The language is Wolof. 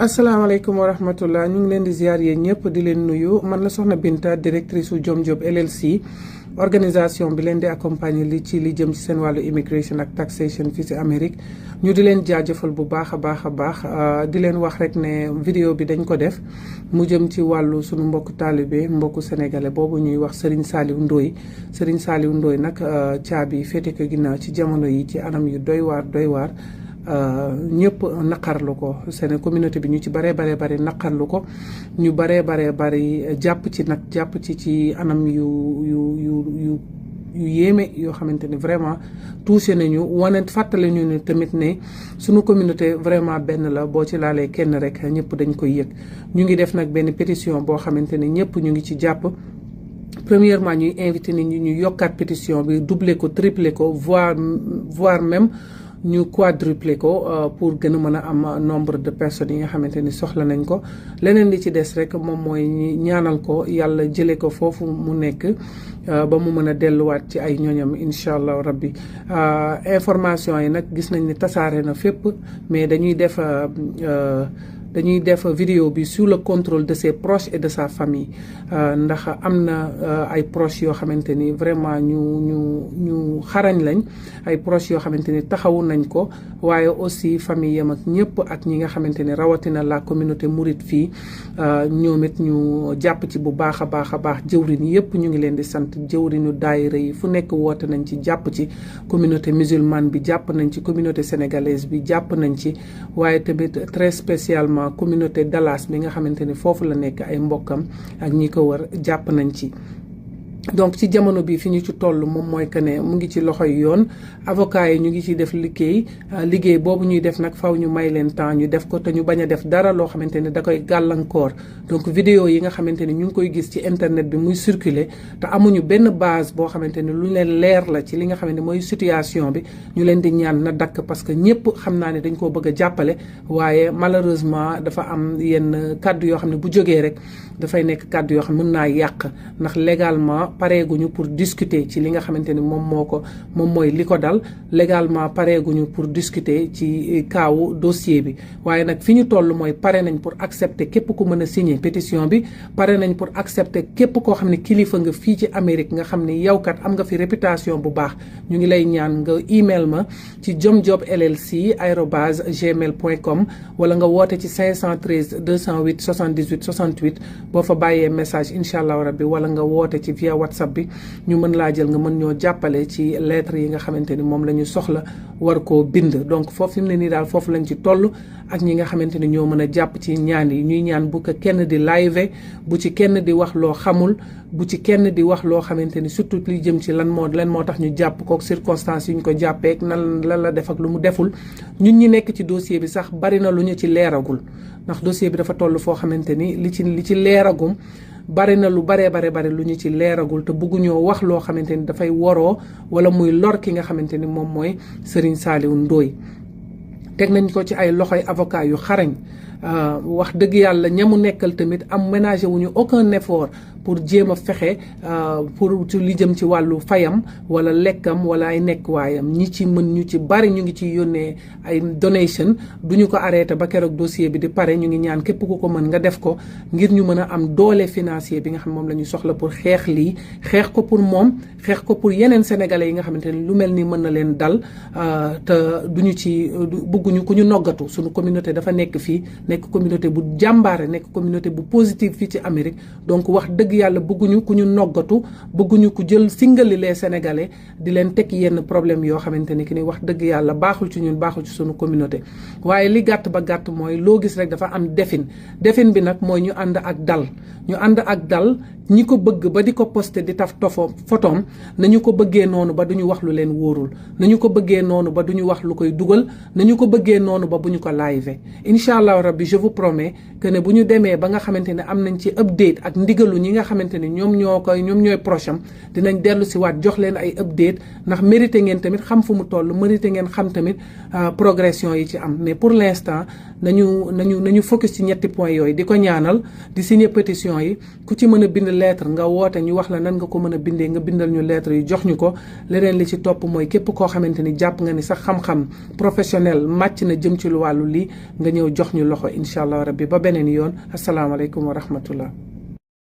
asalaamaaleykum wa rahmatullah ñu ngi leen di ziar yéen ñëpp di leen nuyu man la soxna Binta directrice su Jom Job LLC organisation bi leen di accompagner li jëm ci seen wàllu immigration ak taxation fii ci Amérique ñu di leen jaajëfal bu baax a baax di leen wax rek ne vidéo bi dañ ko def mu jëm ci wàllu sunu mbokku taalibe mbokku sénégalais boobu ñuy wax Serigne Saliou Ndoye nag caabi féete ko ginnaaw ci jamono yi ci anam yu doy waar ñëpp naqarlu ko seen communauté bi ñu ci bare naqarlu ko ñu bare jàpp ci ci anam yu yéeme yoo xamante ni vraiment touché nañu fàttali ñu ne tamit ne suñu communauté vraiment benn la boo ci laalee kenn rek ñëpp dañ koy yëg ñu ngi def nag benn pétition boo xamante ne ñëpp ñu ngi ci jàpp. Premièrement ñuy invité nit ñi ñu yokkaat pétition bi doubler ko tripler ko voire même ñu quadrupler ko pour gën a mën a am nombre de personnes yi nga xamante ni soxla nañ ko leneen li ci des rek moom mooy ñaanal ko yàlla jëlee ko foofu mu nekk ba mu mën a delluwaat ci ay ñoñam incha allah rabbi information yi nag gis nañ ni tasaare na fépp mais dañuy def vidéo bi sous le contrôle de ses proches et de sa famille ndax am na ay proches yoo xamante ni vraiment ñu xarañ lañ ay proches yoo xamante ni taxawu nañ ko waaye aussi famille yam ak ñëpp ak ñi nga xamante ni rawatina la communauté mouride fii ñoom it ñu jàpp ci bu baax a baax jëwrin yëpp ñu ngi leen di sant jëwrinu daayira yi fu nekk woote nañ ci jàpp ci communauté musulmane bi jàpp nañ ci communauté sénégalaise bi jàpp nañ ci waaye tamit très spécialement communauté Dallas bi nga xamante ni foofu la nekk ay mbokkam ak ñi ko wër jàpp nañ ci. donc ci jamono bi fi ñu ci toll moom mooy que ne mu ngi ci loxoy yoon avocat yi ñu ngi ci def liggéey boobu ñuy def nag faw ñu may leen temps ñu def ko te ñu bañ a def dara loo xamante ni da koy gàllankoor donc vidéo yi nga xamante ni ñu ngi koy gis ci internet bi muy circuler te amuñu benn base boo xamante ni lu leen leer la ci li nga xamante ni mooy situation bi ñu leen di ñaan na dakk parce que ñëpp xam naa ne dañ koo bëgg a jàppale waaye malheureusement dafa am yenn kàddu yoo xam ne bu jógee rek dafay nekk kàddu yoo xam ne mën naa yàq ndax légalement pareeguñu pour discuter ci li nga xamante ni moom mooy li ko dal légalement pareeguñu pour discuter ci kaawu dossier bi waaye nag fi ñu toll mooy pare nañ pour accepter képp ku mën a signer pétition bi pare nañ pour accepter képp koo xam ne kilifa nga fii ci Amérique nga xam ne yow kat am nga fi réputation bu baax ñu ngi lay ñaan nga email ma ci jomjoblllc@gmail.com wala nga woote ci 513 208 78 68 boo fa bàyyee message incha allah rabbi wala nga woote ci via WhatsApp bi ñu mën laa jël nga mën ñoo jàppale ci lettres yi nga xamante ni moom la ñu soxla war koo bind donc foofu mu ne nii daal foofu lañ ci toll ak ñi nga xamante ni ñoo mën a jàpp ci ñaan yi ñuy ñaan bu ko kenn di live bu ci kenn di wax loo xamul bu ci kenn di wax loo xamante ni surtout li jëm ci lan moo tax ñu jàpp kook circonstances yi ñu ko jàppeek lan la def ak lu mu deful ñun ñi nekk ci dossier bi sax bari na lu ñu ci leeragul ndax dossier bi dafa toll foo xamante ni li ci leeragum bari na lu bare lu ñu ci leeragul te bëgguñoo wax loo xamante ni dafay woroo wala muy lor ki nga xamante ni moom mooy Serigne Saliou Ndoye teg nañ ko ci ay loxoy avocat yu xarañ wax dëgg yàlla ñamu nekkal tamit am ménagé wuñu aucun effort pour jéem a fexe pour li jëm ci wàllu fayam wala lekkam wala ay nekkuwaayam ñi ci mën ñu ci bari ñu ngi ci yónnee ay donation duñu ko arrêté ba keroog dossier bi di pare ñu ngi ñaan képp ku ko mën nga def ko ngir ñu mën a am doole financier bi nga xam moom la ñu soxla pour xeex lii xeex ko pour moom xeex ko pour yeneen sénégalais yi nga xamante ne lu mel ni mën na leen dal te duñu ci bëgguñu ku ñu noggatu suñu communauté dafa nekk fii nekk communauté bu jàmbaare nekk communauté bu positive fii ci Amérique donc wax dëgg yàlla bëgguñu ku ñu noggatu bëgguñu ku jël singali les sénégalais di leen teg yenn problème yoo xamante ni ki ni wax dëgg yàlla baaxul ci ñun baaxul ci sunu communauté waaye li gàtt ba gàtt mooy loo gis rek dafa am defin bi nag mooy ñu ànd ak dal ñi ko bëgg ba di ko posté di taf photom nañu ko bëggee noonu ba duñu wax lu leen wóorul nañu ko bëggee noonu ba duñu wax lu koy dugal nañu ko bëggee noonu ba bu ñu ko live incha allah rabbi je vous promets que ne bu ñu demee ba nga xamante ne am nañ ci update ak ndigalu ñi nga xamante ne ñoom ñooy proche am dinañ dellu si waat jox leen ay update ndax mérité ngeen tamit xam fu mu toll mérité ngeen xam tamit progression yi ci am mais pour l'instant nañu focus ci ñetti points yooyu di ko ñaanal di signer pétition yi ku ci mën a bind lettre nga woote ñu wax la nan nga ko mën a bindee nga bindal ñu lettre yi jox ñu ko. leneen li ci topp mooy képp koo xamante ni jàpp nga ni sax xam-xam professionnel màcc na jëm ci lu wàllu lii nga ñëw jox ñu loxo incha allah rabbi ba beneen yoon asalaamaaleykum wa rahmatullah